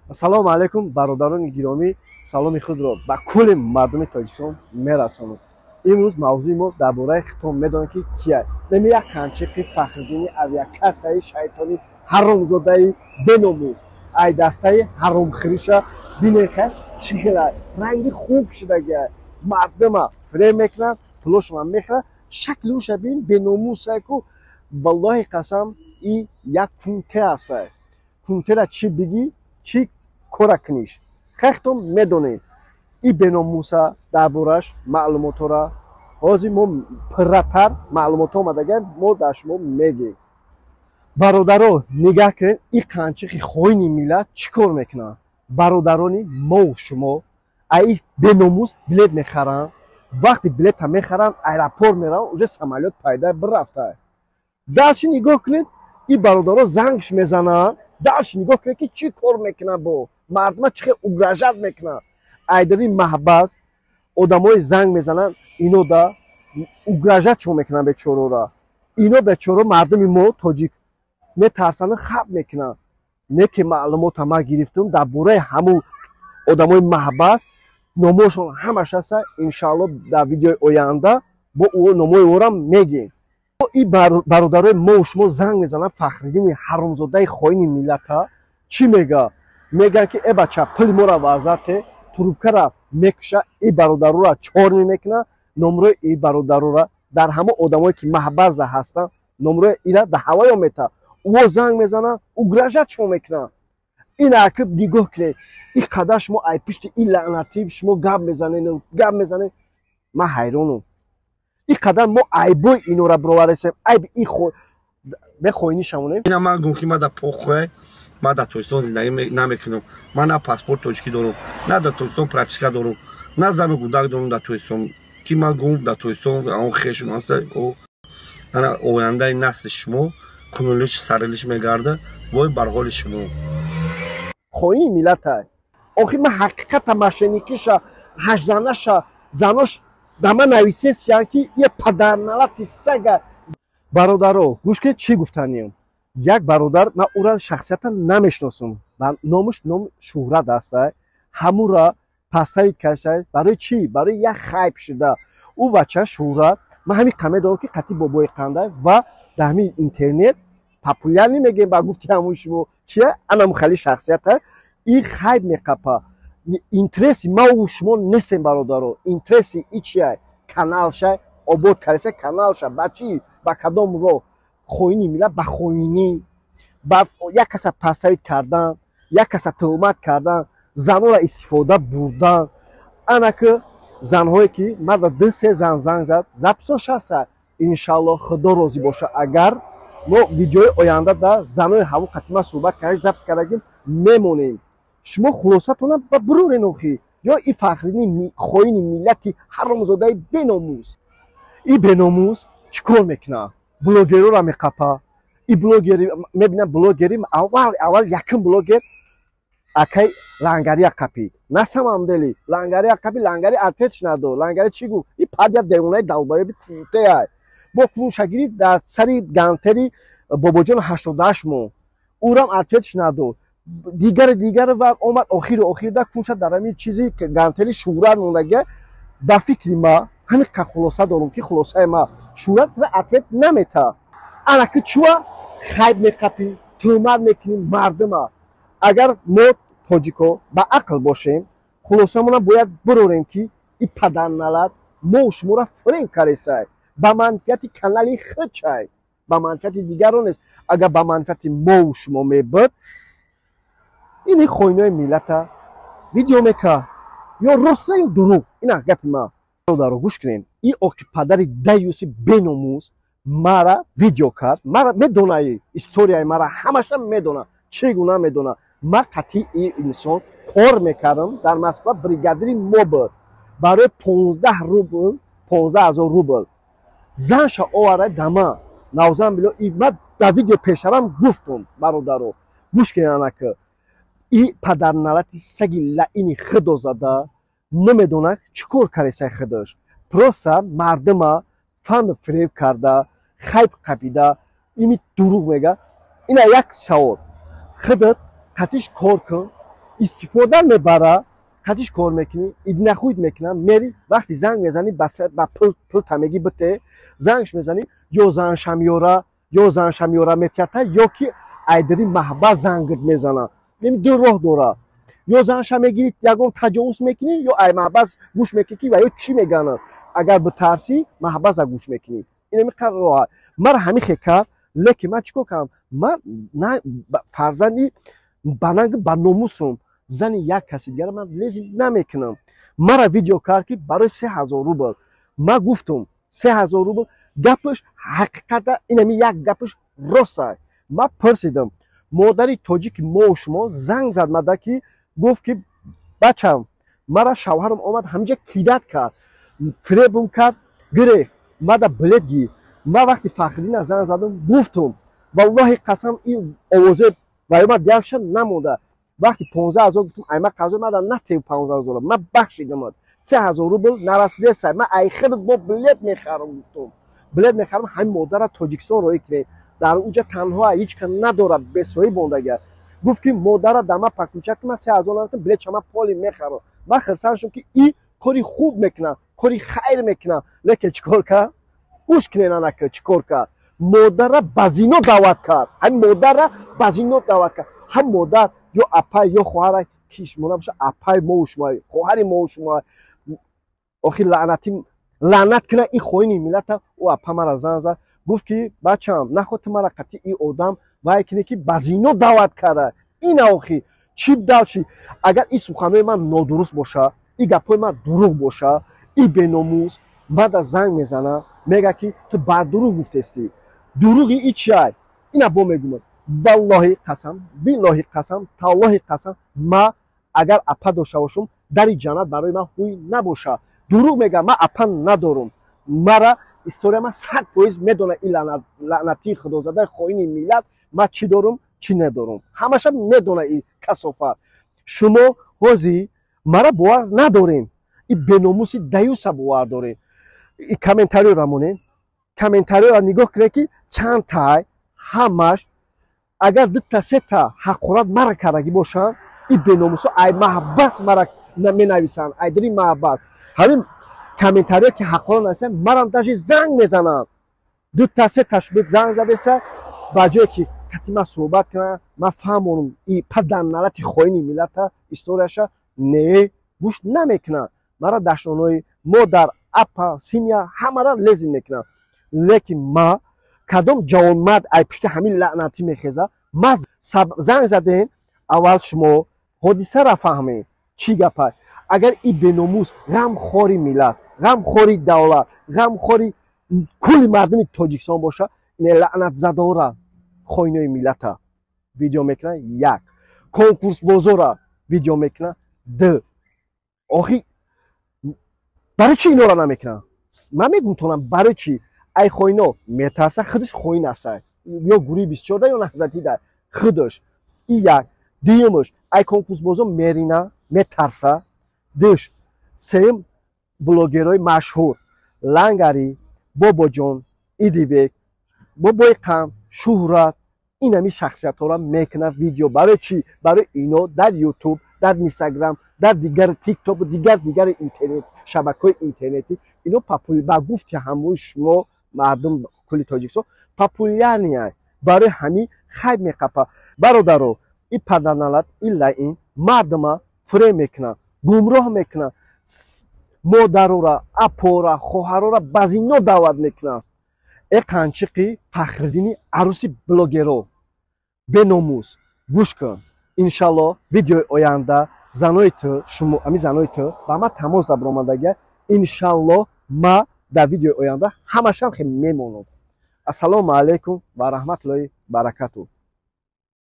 Ассалому алайкум, бародарони гиромӣ, саломи худро ба кулли мардуми Тоҷикистон мерасонам. Имрӯз мавзӯи мо дар бораи хитом медонем, ки кия. Неми як қанчиқи Фахриддини авиакассаи шайтони ҳаромзодаи беномус. Ай дастаи ҳаромхириша бинеха, чӣ хела ранги хук шудагия. Мардума фиреб мекунад, пулошона мехӯрад, шакли уша бин, беномусай ку, валлоҳи қасам, и як кунте ҳастай. Кунтера чӣ бигӣ, чӣ кора куниш? Хехтон медонед. И беномуса дар бораш маълумотҳора ҳозир мо пурратар маълумотҳо омадага, мо дар шумо мегӯем. Бародаро, нигаҳ кунед, и қанчиқи хоини миллат чӣ кор мекунад? Бародарони мову шумо аи беномус билет мехаранд, вақти билета мехаранд, аэропорт мераванд, уже самолёт пайда бирафта. Дальше нигоҳ кунед, и бародаро зангш мезананд. Дальше нигоҳ кунед, ки чӣ кор мекунад, бо мардума чӣ хел угрожать мекунад. Айдари маҳбас одамои занг мезананд, ино да угрожать чо мекунанд бечорора. Ино бечоро мардуми мо тоҷик метарсанд, хаб мекунанд. Не ки маълумота ман гирифтум дар бораи ҳамун одамои маҳбас, номошон ҳамаш ҳаста. Иншаалло, дар видеои оянда бо номои ӯрам мегем. И бародарои мо шумо занг мезананд, Фахриддини ҳаромзодаи хоини миллата чӣ мега? Мегӯяд, ки э бача, пули моро вазате, трубкара мекуша, и бародарора чорни мекунад, номрои и бародарора дар ҳамон одамое ки маҳбазда ҳастанд, номрои ира дар ҳавоё мета. Ӯ занг мезанад, угрожать шумо мекунад. Ин акиб нигоҳ кунед, ин қадар шумо ай пишти ин лаънатӣ шумо гап мезанед, гап мезанед, ман ҳайронам. Ин қадар мо айбои инора бироваресем, айби и бехоинӣ шамонем. Ина ман гум, ки ма дар похуе, ман дар Тоҷикистон зиндагӣ намекунам. Ман на паспорт тоҷикӣ дорам, на дар Тоҷикистон прописка дорам, на зану гудак дорам дар Тоҷикистон, ки ман гум дар Тоҷикистон он хешум аста. Ана ояндаи насли шумо кунулиш сарилиш мегарда, вой бар ҳоли шумо. Хоини миллата. Охир ман ҳақиқата мошенникиша, ҳаштзанаша, занош да ман нависесиян, ки е падарналати сага. Бародаро, гӯш кунед, чӣ гуфтаниям. Як бародар, ман ӯра шахсията намешиносам, номуш ном Шӯҳрат аста, ҳамура поставить кардаса. Барои чӣ? Барои як хайп шуда. Ӯ бача Шӯҳрат, ман ҳамин қа медонам, ки қатъи бобои қандай ва дар ҳамин интернет популярный мегӯем, ба гуфти ҳамун шумо чия, анаму хали шахсията и хайп меқапа. Интереси маву шумо нестем, бародаро. Интереси и чия? Каналша обод кареса, каналша ба чӣ, ба кадом роҳ? Хоини миллат ба хоинӣ, ба як каса поставить кардан, як каса тӯҳмат кардан, занора истифода бурдан. Анаки занҳое ки марда ду се зан занг зад, записош ҳаста. Иншалло, Худо розӣ боша, агар мо видеои оянда да занои ҳаво қатима суҳбат кардем, запись кардагим, мемонем. Шумо хулосатона ба бурорен. Охи ё и Фахриддини хоини миллати ҳаромзодаи беномус, и беномус чӣ кор мекунад? Блогерора меқапа. И блогери мебинам, блогери аввал аввал якум блогер акай Лангария қапид. На самом деле Лангария қапи, Лангари ответш надод. Лангари чӣ гуфт? И падя девонаи долбоёби кунтеай бо кунша гирифт дар сари гантери Бобоҷон 88 моҳ, ӯрам ответш надод. Дигари дигари ва омад охиру охирда кунша дар ҳамин чизи гантери Шӯҳрат мондагия. Ба фикри ма ҳамин қа хулоса дорум, ки хулосаи ма, Шӯҳрат ответ намета. Анаки чуа хайп меқапӣ, тӯҳмат мекунӣ мардума? Агар мо тоҷико ба ақл бошем, хулосамона бояд бирорем, ки и падарналат мо шуморо фиреб каресай, ба манфиати канали худчай, ба манфиати дигарон нест. Агар ба манфиати мову шумо мебуд, ини хоинои миллата видео мекард ё роста, ё дурӯғ. Ина гапи ма, бародаро, гӯш кунем. И оқи падари даюси беномус мара видео кард. Мара медонаи, историяи мара ҳамаша медона, чӣ гуна медона. Ма қатъи и инсон кор мекардам дар Москва, бригадири мо буд. Барои 15 рубл, 15 000 рубл занша овара дама навзан било. Ма дар видео пешарам гуфтум, бародаро, гӯш кунед. Анака и падарналати саги лаини худо зада намедонад чӣ кор каресай худаш. Просто мардума фанду фиреб карда, хайп қапида, ими дурӯғ мега. Ина як савол: худат қатиш кор кун. Истифода мебара, қадиш кор мекунӣ, иднахуид мекунам, мери, вақти занг мезанӣ, ба пул тамегӣ бите, зангш мезанӣ, ё занша меёра, ё занша меёра метията, ё ки айдари маҳбас зангит мезана. Ин ду роҳ дора. Ё занша мегирӣ, ягон таҷовуз мекунӣ, ё ай маҳбас гӯш мекунӣ, ки ва ё чӣ мегананд. Агар битарсӣ, маҳбаса гӯш мекунӣ. Ин ҳамин қадр роҳ. Мара ҳамин хел кард, лекин ман чӣ кор кардам? Ман на фарзанди бананг ба номусум, зани як каси дигара ман лезинг намекунам. Мара видео кард, ки барои 3000 рубл. Ман гуфтум 3000 рубл гапаш ҳақиқата, инами як гапаш рост аст. Ман пурсидам, модари тоҷики мо шумо занг зад мада, ки гуфт, ки бачам, мара шавҳарам омад, ҳаминҷа кидать кард, фиребум кард, гирефт, мада билет гир. Ман вақти Фахриддина занг задам, гуфтум, валлоҳи қасам, ин овозе ва ма дигарша намонда. Вақти 15 000 гуфтум, ай ма қарзо мада натев 15 000, ман бахшидамад, 3000 рубл нарасидеса, ман ай худат бо билет мехарам, гуфтум, билет мехарам, ҳамин модара Тоҷикистон роҳӣ кунем, дар уҷа танҳо ҳеҷ кас надорад, бесоҳиб мондага. Гуфт, ки модара дар ман подключать, ки ман 3000 наметам, билет чама поли мехарам. Ман хирсанд шудам, ки и кори хуб мекунад, кори хайр мекунад. Лекин чӣ кор кард? Гӯш кунед, анака чӣ кор кард. Модарра ба зино даъват кард, ҳамин модарра ба зино даъват кард. Ҳам модар ё апай ё хоҳара, ки шумо набоша, апай мову шумо, хоҳари мову шумо. Охир лаънатӣ лаънат кина ин хоини миллата. Ӯ апа мара занг зад, гуфт, ки бачам, нахоҳ ту мара қатъи ин одам вай кине, ки ба зино даъват карда. Ина охи чӣ дальше? Агар ин суханҳои ман нодуруст боша, ин гапҳои ман дурӯғ боша, ин беномус баъда занг мезана, мега, ки ту бар дурӯғ гуфтестӣ. Дурӯғи и чиай? Ина бо мегӯям, валлоҳи қасам, биллоҳи қасам, таллоҳи қасам, ма агар апа дошта бошам, дари ҷаннат барои ман ҳуй набошад. Дурӯғ мегӯям, ман апа надорум. Мара история ман 100% медонам, ин лаънатии худозадаи хоини миллат, ман чӣ дорум, чӣ надорум, ҳамаша медона ин касофат. Шумо ҳозир мара бовар надорем, ин беномуси даюса бовар дорем. Комментариёра монем, комментариёра нигоҳ кунед, ки чанд тай ҳамаш, агар дута сета ҳақорат мара кардагӣ бошанд, ин беномусо ай маҳбас мара менависанд, ай дили маҳбас. Ҳамин комментариё, ки ҳақорат нависанд, марам даже занг мезананд. Дута сеташ занг задеса, ба ҷое ки қати ман суҳбат кунанд, ман фаҳмонам и падарналати хоини миллата историяша, не, гӯш намекунанд. Мара дашнонои модар, апа, семья ҳамара лезинг мекунанд. Лекин ма кадом ҷавонмард ай пушти ҳамин лаънатӣ мехеза? Ма занг задем, аввал шумо ҳодисара фаҳмед, чӣ гапа. Агар и беномус ғамхори миллат, ғамхори давлат, ғамхори кулли мардуми Тоҷикистон боша, ине лаънатзадора хоинои миллата видео мекунад, як конкурсбозора видео мекунад, д охи барои чӣ инора намекунад? Ман мегум тонам, барои чӣ? Ай хоино метарса, худаш хоин аста, ё гурӯҳи 24-да, ё наҳзатида худаш и як. Дуюмаш, ай конкурсбозо мерина, метарса. Душ сеюм, блогерҳои машҳур Лангари, Бобоҷон, Идибек, Бобои Қам, Шӯҳрат, инами шахсиятҳоро мекунад видео. Барои чӣ? Барои ино дар Ютуб, дар Инстаграм, дар дигар Тикток, дигар дигари интернет, шабакаҳои интернетӣ ино ба гуфти ҳамои шумо мардум кулли Тоҷикистон популярный, барои ҳамин хайб меқапа. Бародаро, и падарналат, и лаин мардума фиреб мекунад, гумроҳ мекунад, модарора, апора, хоҳарора ба зино даъват мекунад. Э қанчиқи Фахриддини арӯси блогеро, беномус, гӯш кун, иншалло видеои оянда занои ту, шумо ами занои ту ба ман тамос дабаромадагия, иншалло ма дар видеои оянда ҳамашам хел мемонам. Ассалому алайкум ва раҳматуллоҳи баракату.